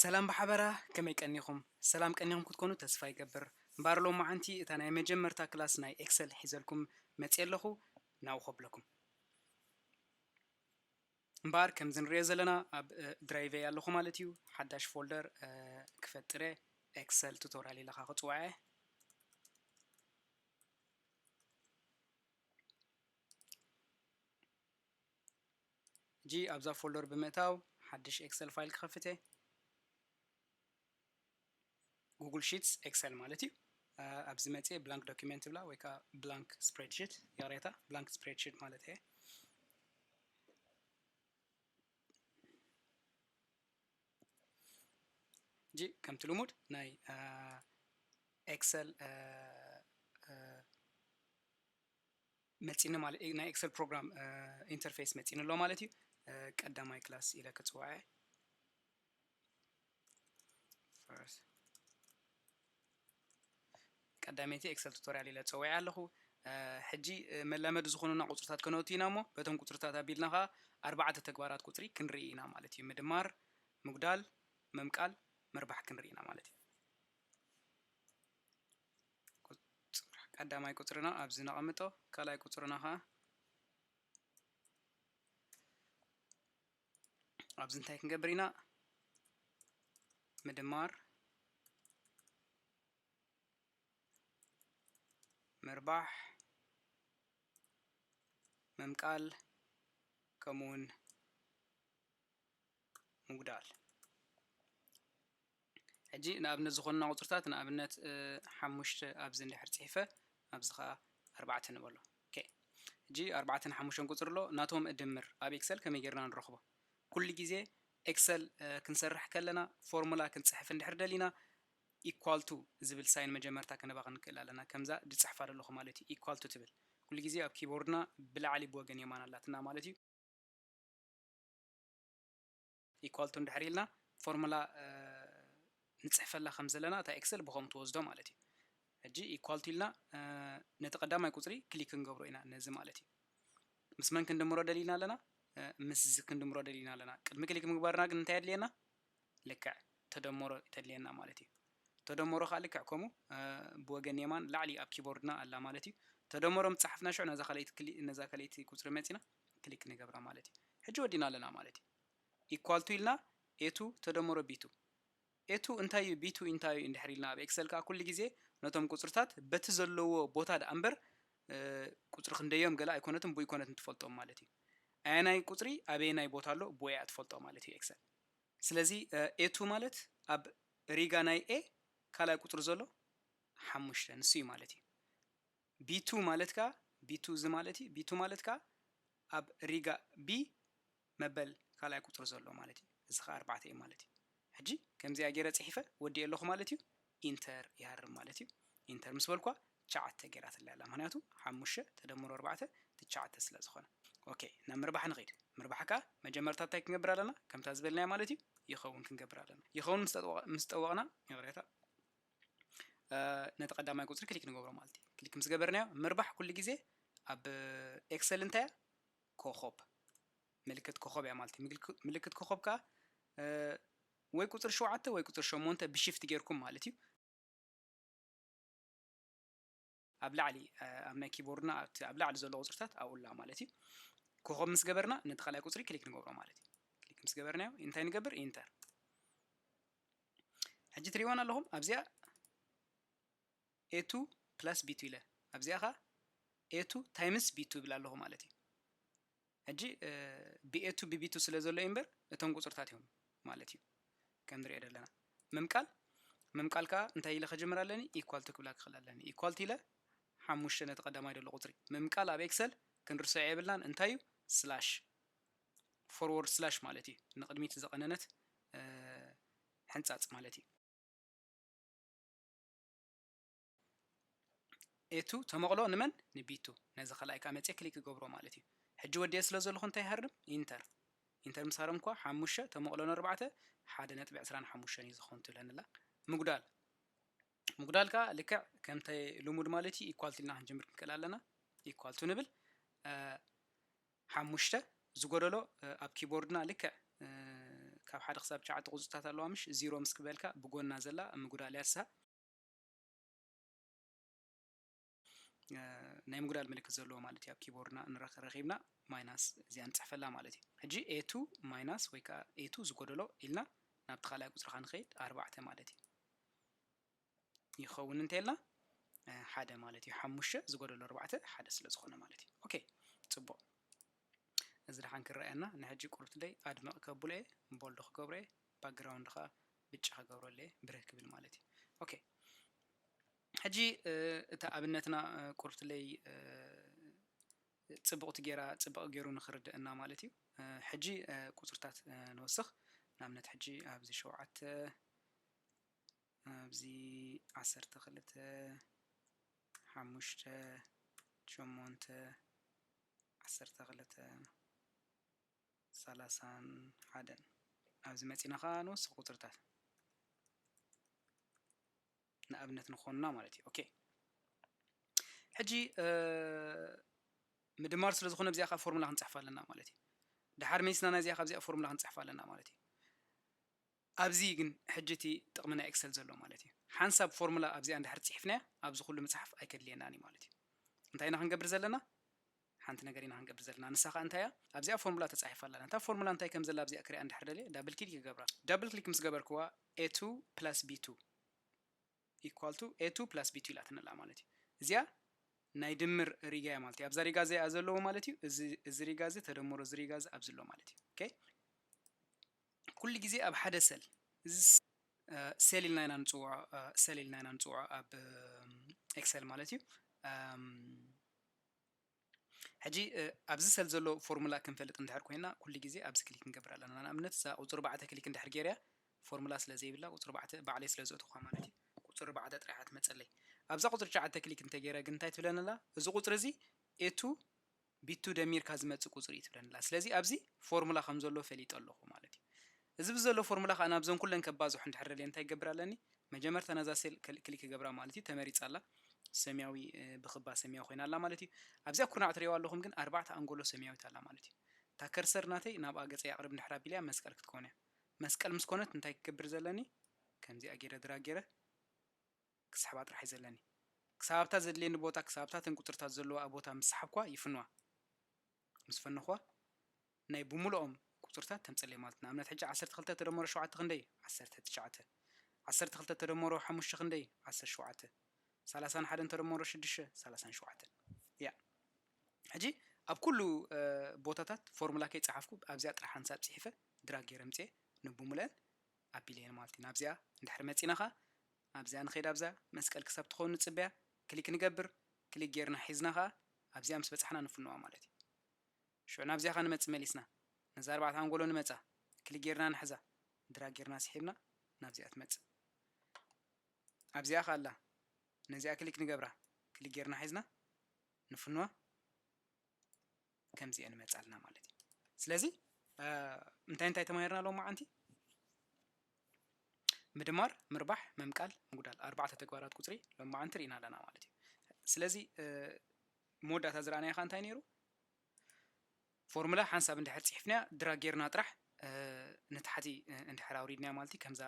ሰላም ብሓበራ፣ ከመይ ቀኒኹም? ሰላም ቀኒኹም ክትኮኑ ተስፋ ይገብር። እምበኣር ሎማዓንቲ እታ ናይ መጀመርታ ክላስ ናይ ኤክሰል ሒዘልኩም መፅየ ኣለኹ፣ ናብኡ ከብለኩም። እምበኣር ከምዚ ንሪኦ ዘለና ኣብ ድራይቨይ ኣለኹ ማለት እዩ። ሓዳሽ ፎልደር ክፈጥረ ኤክሰል ቱቶሪያል ኢለኻ ክፅውዐ። ሕጂ ኣብዛ ፎልደር ብምእታው ሓድሽ ኤክሰል ፋይል ክኸፍተ። ጉግል ሺትስ ኤክሰል ማለት እዩ። ኣብዚ መፅየ ብላንክ ዶኪመንት ብላ ወይ ከዓ ብላንክ ስፕሬድሽት፣ ይቕሬታ፣ ብላንክ ስፕሬድሽት ማለት እየ። ሕጂ ከምቲ ልሙድ ናይ ኤክሰል መፂኒ ማለት ናይ ኤክሰል ፕሮግራም ኢንተርፌስ መፂኒ ኣሎ ማለት እዩ። ቀዳማይ ክላስ ኢለ ክፅውዐ። ቀዳመይቲ ኤክሰል ቱቶሪያል ኢለ ፀዊዐ ኣለኹ። ሕጂ መላመዲ ዝኾኑና ቁፅርታት ከነውቲ ኢና እሞ በቶም ቁፅርታት ኣቢልና ከዓ ኣርባዕተ ተግባራት ቁፅሪ ክንርኢ ኢና ማለት እዩ። ምድማር፣ ምጉዳል፣ ምምቃል፣ ምርባሕ ክንርኢ ኢና ማለት እዩ። ቀዳማይ ቁፅርና ኣብዚ ነቐምጦ፣ ካልኣይ ቁፅርና ከዓ ኣብዚ እንታይ ክንገብር ኢና? ምድማር፣ ምርባሕ፣ ምምቃል፣ ከምኡውን ምጉዳል። ሕጂ ንኣብነት ዝኾኑና ቁፅርታት፣ ንኣብነት ሓሙሽተ ኣብዚ እንድሕር ፅሒፈ፣ ኣብዚ ከዓ ኣርባዕተ ንበሎ። ኦኬ፣ ሕጂ ኣርባዕተን ሓሙሽተን ቁፅሪ ኣሎ። ናቶም እድምር ኣብ ኤክሰል ከመይ ጌርና ንረኽቦ? ኩሉ ግዜ ኤክሰል ክንሰርሕ ከለና ፎርሙላ ክንፅሕፍ እንድሕር ደሊና ኢኳል ቱ ዝብል ሳይን መጀመርታ ከነባኽን ንክእል ኣለና። ከምዛ ዝፅሕፋ ዘለኹ ማለት እዩ። ኢኳል ቱ ትብል ኩሉ ግዜ ኣብ ኪቦርድና ብላዕሊ ብወገን የማን ኣላትና ማለት እዩ። ኢኳል ቱ እንድሕር ኢልና ፎርሙላ ንፅሕፈላ ከም ዘለና እታ ኤክሰል ብኸምኡ ትወስዶ ማለት እዩ። ሕጂ ኢኳል ቱ ኢልና ነቲ ቀዳማይ ቁፅሪ ክሊክ ክንገብሮ ኢና ነዚ ማለት እዩ። ምስ መን ክንድምሮ ደሊና ኣለና? ምስዚ ክንድምሮ ደሊና ኣለና። ቅድሚ ክሊክ ምግባርና ግን እንታይ ኣድልየና? ልክዕ ተደምሮ ተድልየና ማለት እዩ። ተደምሮ ከዓ ልክዕ ከምኡ ብወገን የማን ላዕሊ ኣብ ኪቦርድና ኣላ ማለት እዩ። ተደምሮ ምስ ፀሓፍና ሽዑ ነዛ ካልኣይቲ ክሊ-፣ ነዛ ካልኣይቲ ቁፅሪ መፂና ክሊክ ንገብራ ማለት እዩ። ሕጂ ወዲና ኣለና ማለት እዩ። ኢኳል ቱ ኢልና ኤ ቱ ተደምሮ ቢ ቱ። ኤ ቱ እንታይ እዩ፣ ቢ ቱ እንታይ እዩ እንድሕር ኢልና ኣብ ኤክሰል ከዓ ኩሉ ግዜ ነቶም ቁፅርታት በቲ ዘለዎ ቦታ ደኣ እምበር ቁፅሪ ክንደዮም ገለ ኣይኮነትን ብኡ ኣይኮነትን ትፈልጦም ማለት እዩ። ኣየናይ ቁፅሪ ኣበየናይ ቦታ ኣሎ ብኡ እያ ትፈልጦ ማለት እዩ ኤክሰል። ስለዚ ኤ ቱ ማለት ኣብ ሪጋ ናይ ኤ ካልኣይ ቁፅሪ ዘሎ ሓሙሽተ ንሱ እዩ ማለት እዩ። ቢ ቱ ማለት ከዓ ቢ ቱ እዚ ማለት እዩ። ቢ ቱ ማለት ከዓ ኣብ ሪጋ ቢ መበል ካልኣይ ቁፅሪ ዘሎ ማለት እዩ። እዚ ከዓ ኣርባዕተ እዩ ማለት እዩ። ሕጂ ከምዚኣ ገይረ ፅሒፈ ወዲኤ ኣለኹ ማለት እዩ። ኢንተር ይሃርም ማለት እዩ። ኢንተር ምስ በልኳ ትሽዓተ ገይራትለይ ኣላ። ምክንያቱ ሓሙሽተ ተደምሮ ኣርባዕተ ትሽዓተ ስለ ዝኾነ። ኦኬ፣ ናብ ምርባሕ ንኸይድ። ምርባሕ ከዓ መጀመርታ እንታይ ክንገብር ኣለና? ከምታ ዝበልናዮ ማለት እዩ፣ ይኸውን ክንገብር ኣለና። ይኸውን ምስ ጠወ-፣ ምስ ጠወቕና፣ ይቕሬታ፣ ነቲ ቀዳማይ ቁፅሪ ክሊክ ንገብሮ ማለት እዩ። ክሊክ ምስ ገበርናዮ፣ ምርባሕ ኩሉ ግዜ ኣብ ኤክሰል እንታይ እያ? ኮኾብ፣ ምልክት ኮኾብ እያ ማለት እዩ። ምልክ-፣ ምልክት ኮኾብ ከዓ ወይ ቁፅሪ ሸውዓተ ወይ ቁፅሪ ሸሞንተ ብሺፍት ጌርኩም ማለት እዩ። ኣብ ላዕሊ ኣብ ናይ ኪቦርድና ኣብቲ ኣብ ላዕሊ ዘሎ ቁፅርታት ኣብኡ ኣላ ማለት እዩ። ኮኾብ ምስ ገበርና ነቲ ካልኣይ ቁፅሪ ክሊክ ንገብሮ ማለት እዩ። ክሊክ ምስ ገበርናዮ እንታይ ንገብር? ኢንተር። ሕጂ ትሪእዋን ኣለኹም ኣብዚኣ ኤ ቱ ፕላስ ቢ ቱ ኢለ፣ ኣብዚኣ ኸዓ ኤ ቱ ታይምስ ቢ ቱ ይብል ኣለኹ ማለት እዩ። ሕጂ ብኤ ቱ ብቢ ቱ ስለ ዘሎ እዩ እምበር እቶም ቁፅርታት እዮም ማለት እዩ። ከም ንሪኦ ዘለና ምምቃል፣ ምምቃል ከዓ እንታይ ኢለ ከጀምር ኣለኒ? ኢኳል ቱ ክብላ ክኽእል ኣለኒ። ኢኳል ቱ ኢለ ሓሙሽተ ነቲ ቀዳማይ ዘሎ ቁፅሪ ምምቃል ኣብ ኤክሰል ክንርስዖ የብልናን። እንታይ እዩ? ስላሽ፣ ፎርወርድ ስላሽ ማለት እዩ። ንቕድሚት ዘቐነነት ሕንፃፅ ማለት እዩ። ኤ ቱ ተመቕሎ ንመን? ንቢ ቱ። ነዚ ካልኣይ ከዓ መፅየ ክሊክ ክገብሮ ማለት እዩ። ሕጂ ወዲኤ ስለ ዘለኹ እንታይ ሃርም? ኢንተር። ኢንተር ምስ ሃረምኳ ሓሙሽተ ተመቕሎ ንኣርባዕተ ሓደ ነጥቢ ዕስራን ሓሙሽተን እዩ ዝኾን ትብለኒ ኣላ። ምጉዳል። ምጉዳል ከዓ ልክዕ ከምቲ ልሙድ ማለት እዩ ኢኳል ቱ ኢልና ክንጅምር ክንክእል ኣለና። ኢኳል ቱ ንብል። ሓሙሽተ ዝጎደሎ ኣብ ኪቦርድና ልክዕ ካብ ሓደ ክሳብ ትሽዓተ ቁፅርታት ኣለዋ ምሽ ዚሮ ምስ ክበልካ ብጎና ዘላ ምጉዳል እያ ንሳ። ናይ ምጉዳል ምልክት ዘለዎ ማለት እዩ። ኣብ ኪቦርድና ረኺብና ማይናስ እዚኣ ንፅሕፈላ ማለት እዩ። ሕጂ ኤ ቱ ማይናስ ወይ ከዓ ኤ ቱ ዝጎደሎ ኢልና ናብቲ ካልኣይ ቁፅሪ ንኸይድ ኣርባዕተ ማለት እዩ። ይኸውን እንተልና ሓደ ማለት እዩ። ሓሙሽተ ዝጎደሎ ኣርባዕተ ሓደ ስለ ዝኾነ ማለት እዩ። ኦኬ፣ ፅቡቕ። እዚ ደሓን ክረኣየና ንሕጂ ቁርብትለይ ኣድመቕ ከብሎ እየ፣ ቦልድ ክገብሮ እየ፣ ባክግራውንድ ከዓ ብጫ ክገብረሉ እየ፣ ብርህ ክብል ማለት እዩ። ኦኬ፣ ሕጂ እታ ኣብነትና ቁርብትለይ ፅብቕቲ ጌራ፣ ፅብቕ ገይሩ ንኽርድእና ማለት እዩ። ሕጂ ቁፅርታት ንወስኽ። ንኣብነት ሕጂ ኣብዚ ሸውዓተ፣ ኣብዚ ዓሰርተ ክልተ፣ ሓሙሽተ፣ ሸሞንተ፣ ዓሰርተ ክልተ፣ ሰላሳን ሓደን ኣብዚ መፂና ከዓ ንወስኽ ቁፅርታት ንኣብነት ንኾንና ማለት እዩ። ኦኬ፣ ሕጂ ምድማር ስለ ዝኾነ ኣብዚኣ ከዓ ፎርሙላ ክንፅሕፍ ኣለና ማለት እዩ። ድሓር መሊስና ናይዚኣ ካብዚኣ ፎርሙላ ክንፅሕፍ ኣለና ማለት እዩ። ኣብዚ ግን ሕጂ እቲ ጥቕሚ ናይ ኤክሰል ዘሎ ማለት እዩ። ሓንሳብ ፎርሙላ ኣብዚኣ እንድሕር ፅሒፍናያ ኣብዚ ኩሉ ምፅሓፍ ኣይከድልየናን እዩ ማለት እዩ። እንታይ ኢና ክንገብር ዘለና? ሓንቲ ነገር ኢና ክንገብር ዘለና። ንሳ ከዓ እንታይ እያ? ኣብዚኣ ፎርሙላ ተፃሒፋ ኣለና። እታ ፎርሙላ እንታይ ከም ዘላ ኣብዚኣ ክሪኣ እንድሕር ደልየ ዳብል ክሊክ ይገብራ። ዳብል ክሊክ ምስ ገበርክዋ ኤ ቱ ፕላስ ቢ ቱ ኢኳል ቱ ኤ ቱ ፕላስ ቢ ቱ ኢላትኒ ኣላ ማለት እዩ። እዚኣ ናይ ድምር ሪጋ እያ ማለት እዩ። ኣብዛ ሪጋ እዚኣ ዘለዎ ማለት እዩ። እዚ ሪጋ እዚ ተደምሮ እዚ ሪጋ እዚ ኣብዚ ኣሎ ማለት እዩ። ኦኬ፣ ኩሉ ግዜ ኣብ ሓደ ሰል፣ እዚ ሴል ኢልና ኢና ንፅውዖ፣ ሴል ኢልና ኢና ንፅውዖ ኣብ ኤክሰል ማለት እዩ። ሕጂ ኣብዚ ሰል ዘሎ ፎርሙላ ክንፈልጥ እንድሕር ኮይና ኩሉ ግዜ ኣብዚ ክሊክ ክንገብር ኣለና። ንኣብነት እዛ ቁፅሪ ኣርባዕተ ክሊክ እንድሕር ገይረያ ፎርሙላ ስለ ዘይብላ ቁፅሪ ኣርባዕተ ባዕለይ ስለ ዘእተኹዋ ማለት እዩ። ቁፅሪ ኣርባዕተ ጥራይ እያ ትመፀለይ። ኣብዛ ቁፅሪ ትሽዓተ ክሊክ እንተገይረ ግን እንታይ ትብለኒ ኣላ? እዚ ቁፅሪ እዚ ኤ ቱ ቢ ቱ ደሚርካ ዝመፅእ ቁፅሪ እዩ ትብለኒ ኣላ። ስለዚ ኣብዚ ፎርሙላ ከም ዘሎ ፈሊጠ ኣለኹ ማለት እዩ። እዚ ብዘሎ ፎርሙላ ከዓ ናብዘን ኩለን ከባዝሑ እንድሕር ደልየ እንታይ ክገብር ኣለኒ? መጀመርታ ነዛ ሴል ክሊክ ክገብራ ማለት እዩ። ተመሪፃ ኣላ፣ ሰማያዊ ብክባ ሰማያዊ ኮይና ኣላ ማለት እዩ። ኣብዚኣ ኩርናዕ ትሪእዋ ኣለኹም ግን ኣርባዕተ ኣንጎሎ ሰማያዊት ኣላ ማለት እዩ። እታ ከርሰር ናተይ ናብኣ ገፀይ ኣቕርብ እንድሕር ኣቢለያ መስቀል ክትኮን እያ። መስቀል ምስ ኮነት እንታይ ክገብር ዘለኒ? ከምዚኣ ገይረ ድራግ ገይረ ክስሕባ ጥራሕ እዩ ዘለኒ። ክሳብ ኣብታ ዘድልየኒ ቦታ፣ ክሳብ ኣብታ እተን ቁፅርታት ዘለዋ ቦታ ምስ ሰሓብኳ ይፍንዋ። ምስ ፈነኽዋ ናይ ብምልኦም ቁፅርታት ተምፅለይ ማለት እዩ። ንኣብነት ሕጂ ዓሰርተ ክልተ ተደመሮ ሸውዓተ ክንደይ? ዓሰርተ ትሽዓተ። ዓሰርተ ክልተ ተደመሮ ሓሙሽተ ክንደይ? ዓሰርተ ሸውዓተ። ሰላሳን ሓደን ተደመሮ ሽዱሽተ? ሰላሳን ሸውዓተን። ያ፣ ሕጂ ኣብ ኩሉ ቦታታት ፎርሙላ ከይፀሓፍኩ ኣብዚኣ ጥራሕ ሓንሳብ ፅሒፈ ድራግ ገይረ ምፅኤ ንብምልአን ኣቢለየን ማለት እዩ። ናብዚኣ እንድሕር መፂና ኸዓ ኣብዚኣ ንኸይድ፣ ኣብዛ መስቀል ክሳብ ትኸውን ንፅበያ፣ ክሊክ ንገብር። ክሊክ ጌርና ሒዝና ኸዓ ኣብዚኣ ምስ በፃሕና ንፍንዋ ማለት እዩ። ሽዑ ናብዚኣ ኸዓ ንመፅእ መሊስና፣ ነዛ ኣርባዕተ ኣንጎሎ ንመፃ፣ ክሊክ ጌርና ንሕዛ፣ ድራግ ጌርና ስሒብና ናብዚኣ ትመፅእ። ኣብዚኣ ኸዓ ኣላ፣ ነዚኣ ክሊክ ንገብራ፣ ክሊክ ጌርና ሒዝና ንፍንዋ። ከምዚአን ይመፃልና ማለት እዩ። ስለዚ እንታይ እንታይ ተማሂርና ሎማዓንቲ? ምድማር፣ ምርባሕ፣ ምምቃል፣ ምጉዳል፣ ኣርባዕተ ተግባራት ቁፅሪ ሎማዓንቲ ርኢና ኣለና ማለት እዩ። ስለዚ መወዳእታ ዝረኣናዮ ከዓ እንታይ ነይሩ? ፎርሙላ ሓንሳብ እንድሕር ፅሒፍናያ ድራግ ጌርና ጥራሕ ንታሕቲ እንድሕር ኣውሪድናያ ማለት እዩ፣ ከምዛ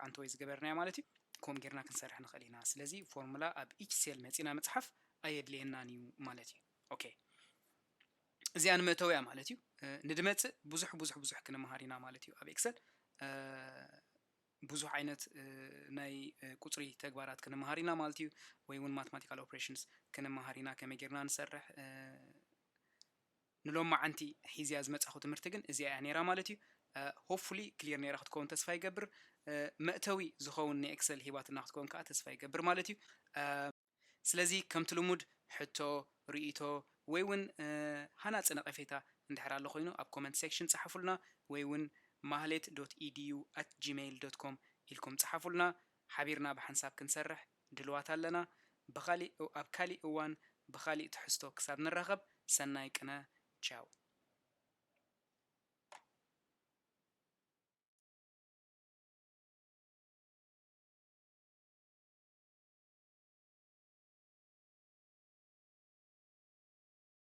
ኣንተወይ ዝገበርናያ ማለት እዩ፣ ከምኡ ጌርና ክንሰርሕ ንኽእል ኢና። ስለዚ ፎርሙላ ኣብ ኢች ሴል መፂና ምፅሓፍ ኣየድልየናን እዩ ማለት እዩ። ኦኬ፣ እዚኣ ንመእተዊያ ማለት እዩ። ንድመፅእ ብዙሕ ብዙሕ ብዙሕ ክንመሃር ኢና ማለት እዩ። ኣብ ኤክሰል ብዙሕ ዓይነት ናይ ቁፅሪ ተግባራት ክንመሃር ኢና ማለት እዩ። ወይ እውን ማትማቲካል ኦፕሬሽንስ ክንመሃር ኢና፣ ከመይ ጌርና ንሰርሕ። ንሎማዓንቲ ሒዝያ ዝመፃኹ ትምህርቲ ግን እዚኣ እያ ነይራ ማለት እዩ። ሆፕፉሊ ክሊር ነይራ ክትከውን ተስፋ ይገብር። መእተዊ ዝኸውን ናይ ኤክሰል ሂባትና ክትከውን ከዓ ተስፋ ይገብር ማለት እዩ። ስለዚ ከምቲ ልሙድ ሕቶ፣ ርእይቶ ወይ እውን ሃናፂ ነቐፌታ እንድሕር ኣሎ ኮይኑ ኣብ ኮመንት ሴክሽን ፀሓፉልና፣ ወይ እውን ማህሌት ዶት ኢዲዩ ኣት ጂሜይል ዶት ኮም ኢልኩም ፀሓፉልና። ሓቢርና ብሓንሳብ ክንሰርሕ ድልዋት ኣለና። ብኻሊእ ኣብ ካሊእ እዋን ብኻሊእ ትሕዝቶ ክሳብ ንራኸብ ሰናይ ቅነ። ቻው።